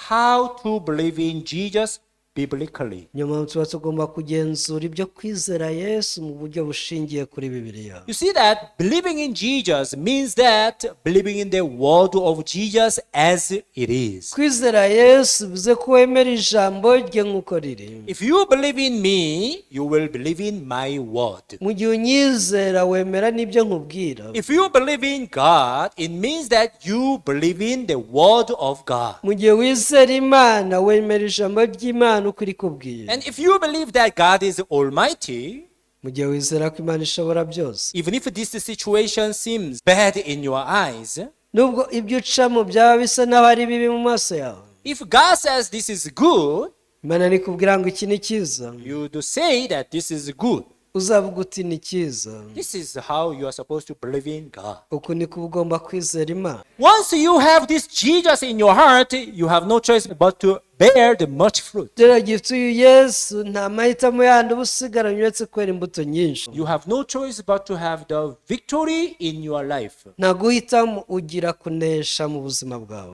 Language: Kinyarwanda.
how to believe in Jesus biblically. Niyo mpamvu tuba tugomba kugenzura ibyo kwizera Yesu mu buryo bushingiye kuri Bibiliya. You see that believing in Jesus means that believing in the word of Jesus as it is. Kwizera Yesu bivuze ko wemera ijambo rye nk'uko riri. If you believe in me, you will believe in my word. Mu gihe unyizera, wemera n'ibyo nkubwira. If you believe in God, it means that you believe in the word of God. Mu gihe wizera Imana, wemera ijambo ry'Imana uko iri kubwira. And if you believe that God is almighty, Mu gihe wizera ko Imana ishobora byose, even if this situation seems bad in your eyes, nubwo ibyo ucamo byaba bisa n'aho ari bibi mu maso yawe, if God says this is good, Imana nikubwira ngo iki ni cyiza, you do say that this is good. Uzavuga uti ni cyiza. This is how you are supposed to believe in God. Uku niko uba ugomba kwizera Imana. Once you have this Jesus in your heart, you have no choice but to bear the much fruit. Rero igihe ufite uyu Yesu, nta mahitamo yandi uba usigaranye uretse kwera imbuto nyinshi. You have no choice but to have the victory in your life. Nta guhitamo, ugira kunesha mu buzima bwawe.